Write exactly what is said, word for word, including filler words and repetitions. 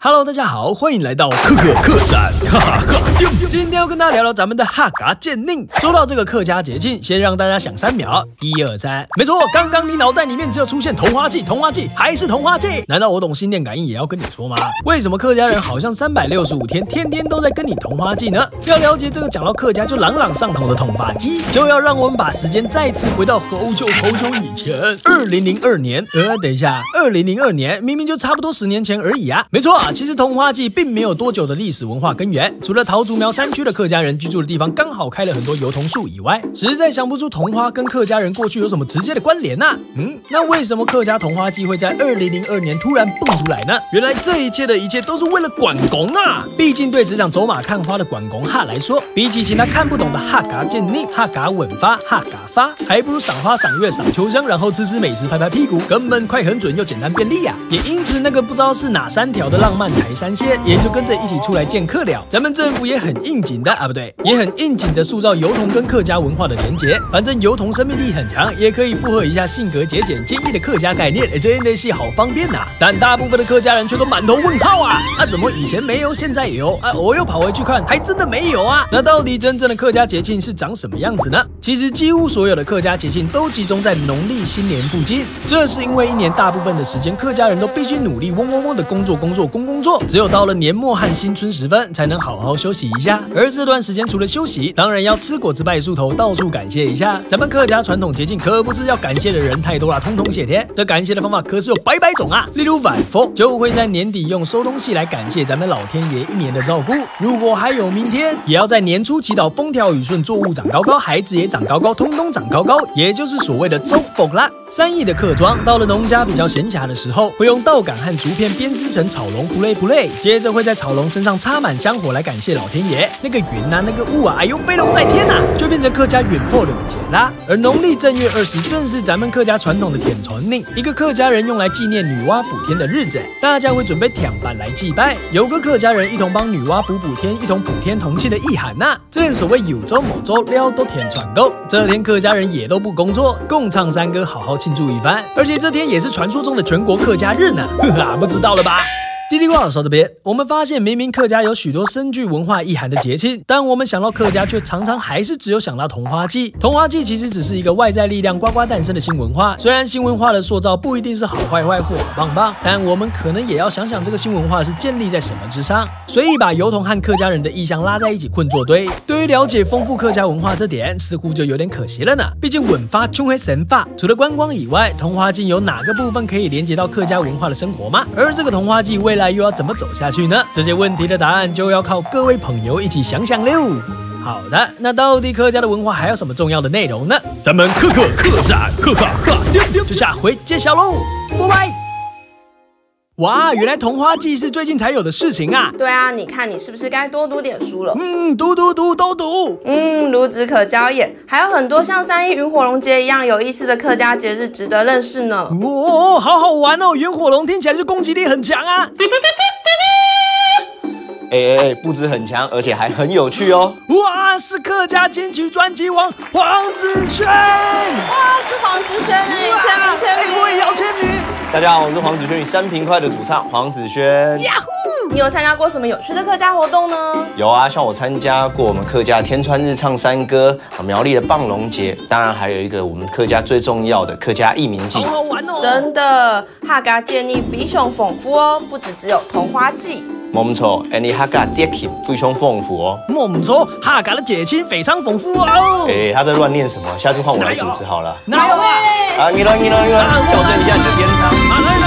Hello，大家好，欢迎来到克克客栈，哈哈哈。今天要跟大家聊聊咱们的客家节庆。说到这个客家节庆，先让大家想三秒，一二三，没错，刚刚你脑袋里面只有出现桐花祭，桐花祭还是桐花祭。难道我懂心电感应也要跟你说吗？为什么客家人好像三百六十五天，天天都在跟你桐花祭呢？要了解这个讲到客家就朗朗上口的桐花祭，就要让我们把时间再次回到好久好久以前，二零零二年。呃，等一下，二零零二年明明就差不多十年前而已啊。没错啊，其实桐花祭并没有多久的历史文化根源，除了桃竹苗山区的客家人居住的地方刚好开了很多油桐树以外，实在想不出桐花跟客家人过去有什么直接的关联呐、嗯，那为什么客家桐花祭会在二零零二年突然蹦出来呢？原来这一切的一切都是为了观光啊！毕竟对只想走马看花的观光客来说，比起其他看不懂的客家节庆、客家文化、客家话，还不如赏花、赏月、赏秋香，然后吃吃美食、拍拍屁股，根本快、很准又简单便利呀、也因此，那个不知道是哪三条的浪漫台三线，也就跟着一起出来见客了。咱们政府也很应景的啊，不对，也很应景的塑造油桐跟客家文化的连结。反正油桐生命力很强，也可以附和一下性格节俭、坚毅的客家概念，哎，真的是好方便呐、但大部分的客家人却都满头问号啊！啊，怎么以前没有，现在有？啊，我又跑回去看，还真的没有啊！那到底真正的客家节庆是长什么样子呢？其实几乎所有的客家节庆都集中在农历新年附近，这是因为一年大部分的时间，客家人都必须努力嗡嗡嗡的工作、工作、工工作，只有到了年末和新春时分，才能好好休息一下。而这段时间除了休息，当然要吃果子拜树头，到处感谢一下。咱们客家传统节庆可不是要感谢的人太多了，统统谢天。这感谢的方法可是有百百种啊，例如万福就会在年底用收东西来感谢咱们老天爷一年的照顾。如果还有明天，也要在年初祈祷风调雨顺，作物长高高，孩子也长高高，通通长高高，也就是所谓的祝福啦。善意的客庄到了农家比较闲暇的时候，会用稻秆和竹片编织成草笼，不累不累。接着会在草笼身上插满香火来感谢老天爷。那个云啊，那个雾啊，哎呦，飞龙在天呐、就变成客家云火龙节啦。而农历正月二十正是咱们客家传统的天穿日，一个客家人用来纪念女娲补天的日子。大家会准备甜粄来祭拜，有个客家人一同帮女娲补补天，一同补天同庆的意涵呐、正所谓有做无做，料到天穿过。这天客家人也都不工作，共唱山歌，好好庆祝一番。而且这天也是传说中的全国客家日呢，哈哈，不知道了吧？叽里呱啦说这边，我们发现明明客家有许多深具文化意涵的节庆，但我们想到客家，却常常还是只有想到桐花祭。桐花祭其实只是一个外在力量呱呱诞生的新文化，虽然新文化的塑造不一定是好坏坏、虎虎棒棒，但我们可能也要想想这个新文化是建立在什么之上。所以把油桐和客家人的意象拉在一起混作堆，对于了解丰富客家文化这点，似乎就有点可惜了呢。毕竟文化就像生活，除了观光以外，桐花祭有哪个部分可以连接到客家文化的生活吗？而这个桐花祭未来又要怎么走下去呢？这些问题的答案就要靠各位朋友一起想想喽。好的，那到底客家的文化还有什么重要的内容呢？咱们克克客栈，克克客，就下回揭晓喽，拜拜。哇，原来桐花祭是最近才有的事情啊！对啊，你看你是不是该多读点书了？嗯，读读读都读。嗯，孺子可教也，还有很多像三义云火龙节一样有意思的客家节日值得认识呢。哦，好好玩哦！云火龙听起来就攻击力很强啊！哎哎哎，不止很强，而且还很有趣哦。哇，是客家金曲专辑王黄子轩。哇，是黄子轩哎，签名签名。哎，我也要签名。大家好，我是黄子轩与山平快的主唱黄子轩。你有参加过什么有趣的客家活动呢？有啊，像我参加过我们客家天穿日唱山歌，啊苗栗的棒龙节，当然还有一个我们客家最重要的客家义民祭。好好玩哦！真的，客家节日非常丰富哦，不只只有桐花祭。没错，哎，你客家节庆非常丰富哦。没错，客家的节庆非常丰富哦。哎，他在乱念什么？下次换我来主持好了。哪有啊？啊，你来，你来，你来，校正一下你的编唱。啊，来